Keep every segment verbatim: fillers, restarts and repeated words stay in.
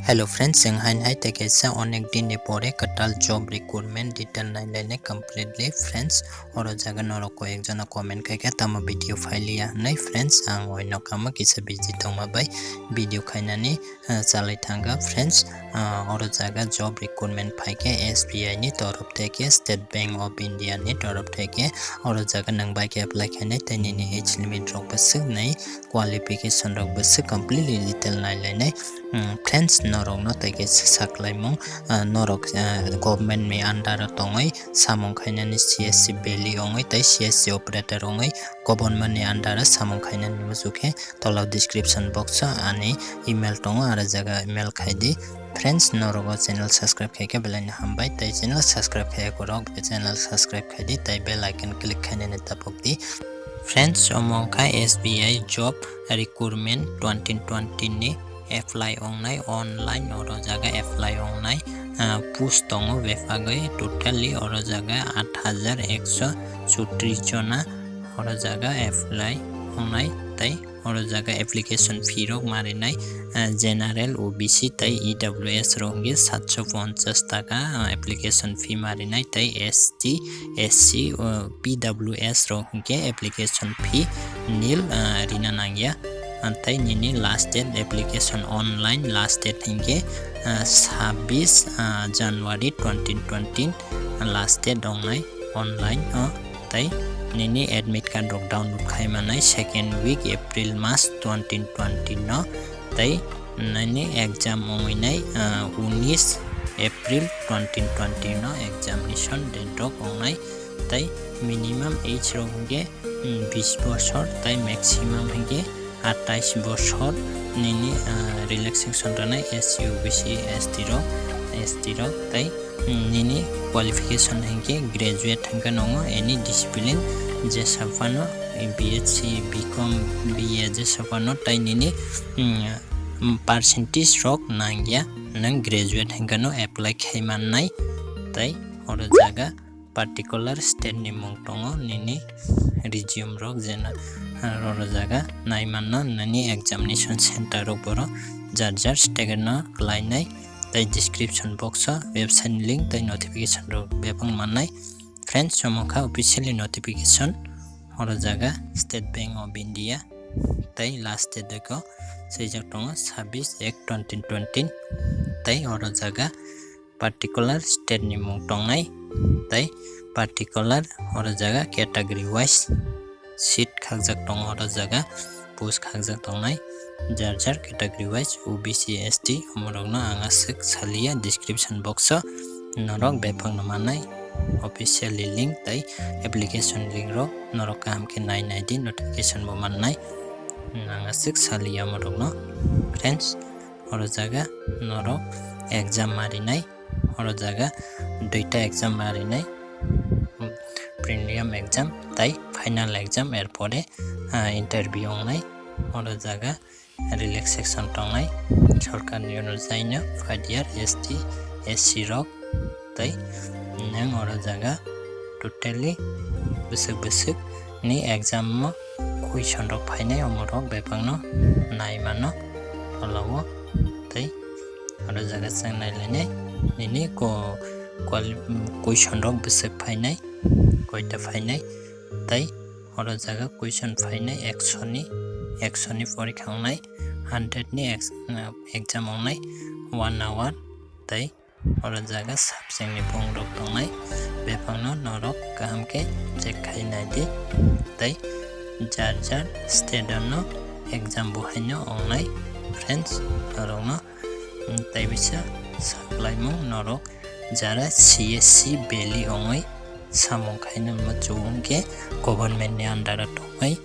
Hello friends, chwng hain hai tei kaisa onek din ni pore kwtal job recruitment detail nai lainai completely. Friends, oro jaga norok ko ekjona comment khaikha tamo video phailiya hinwi. Friends, ang oino kamo kisa busy tongma bai video khainani, ah, chalai thangkha. Friends, ah, oro jaga job recruitment phaikhe S B I ni torof theke, State Bank of India ni torof theke, oro jaga nwng bai khe apply khainai tei nini age limit rok bwswk nai, qualification rok bwswk completely detail nai lainai. Hmm, friends, norokno tei kaisa saklaimung, ah, norok, ah, government ni under o tongwi samung khainani C S C belly wngwi tei C S C operator wngwi government ni under o samung khainani muchukhe tola description box o ani email tongo, aro jaga email khaidi. Friends, norok o channel subscribe khaikhe belai no hambai, tei channel subscribe khaiya korok channel subscribe khaidi tei bell icon click khainani tapokdi. Friends, omo wngkha S B I job recruitment twenty twenty ni apply ongnai online, oro jaga apply ongnai, ah, post tongo bebagwi totally oro jaga aat hajar ekso chottrish jona oro jaga apply ongnai tei oro jaga application fee rok marinai, ah, general, O B C tei E W S rok hwnkhe satso ponchas taka, ah, application fee marinai tei S T, S C, ah, P W S rok hwnkhe application fee nil, ah, rina nangya. Ah, tei nini last date application online last date hwnkhe, ah, sabbish, ah, January twenty twenty last date ongnai online o. Tei nini admit card rok download khai manai second week April mas twenty twenty no, tei nini exam wngwi nai, ah, unis April twenty twenty no examination date rok wngnai. Tei minimum age rok hwnkhe, mm, bis bosor tei maximum hwnkhe atais bosor. Nini, ah, relaxation rwnai S C, O B C, S T rok, S T rok tei nini qualification hwnkhe graduate hwnkhe nongo any discipline jesa phano, B S C, B Com, B A jesa phano tei nini, mm, percentage rok nangya, nwng graduate hwnkhe no apply khai mannai. Tei oro jaga particular state ni mung tongo, nini resume rok jena, ah, oro jaga nai manno, nini examination center rok boro jar jar state no kwlainai. Tei description box o website ni link tei notification rok bebak mannai. Friends, omo kha officially notification, oro jaga State Bank of India tei last date o swijak tongo sabbish ek twenty twenty, tei oro jaga particular state ni mung tongnai tei particular oro jaga category wise seat khakjak tongo, oro jaga post khakjak tongnai jar jar category wise O B C, S T omorokno ang aswk saliya, description box o norok bebakno mannai officially link tei application link rok norok kaham khe nai nai di, notification bo mannai ang aswk saliya omorokno. Friends, oro jaga norok exam marinai, oro jaga duita exam marinai, prelim exam tei final exam, er pore, ah, interview wngnai. Oro jaga relaxation tongnai, sorkar ni onujai no five year S T, S C rok tei nwng oro jaga totally bwswk bwswk ni exam o question rok phainai, omorok bebakno nai mano tola o. Tei oro jaga chwng nai lainai nini ko-, quali-, question rok bwswk phainai, koita phainai, tei oro jaga question phainai ekso ni, ekso ni porikha wngnai, hundred ni ex-, exam wngnai, one hour, tei oro jaga subject ni bung rok tongnai, bebakno norok kaham khe check khai nai di, tei jar jar state o no exam bo haino wngnai. Friends, norokno, mm, tei bisa saklaimung norok jara C S C belly ongwi samung khaina muchung wngkhe government ni under o tongwi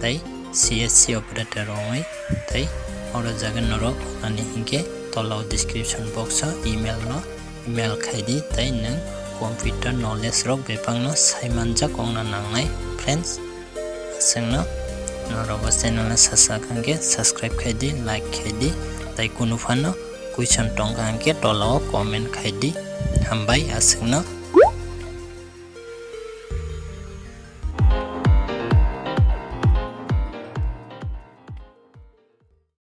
tei C S C operator ongwi tei oro jaga norok ani hinkhe tola o description box o email no email khaidi tei nwng computer knowledge rok bebakno saimanjak ongna nangnai. Friends, aswkno norok o channel no sasak hwnkhe subscribe khaidi, like khaidi, tei kunu phano question tongkha hwnkhe tola o comment khaidi. Hambai aswkno.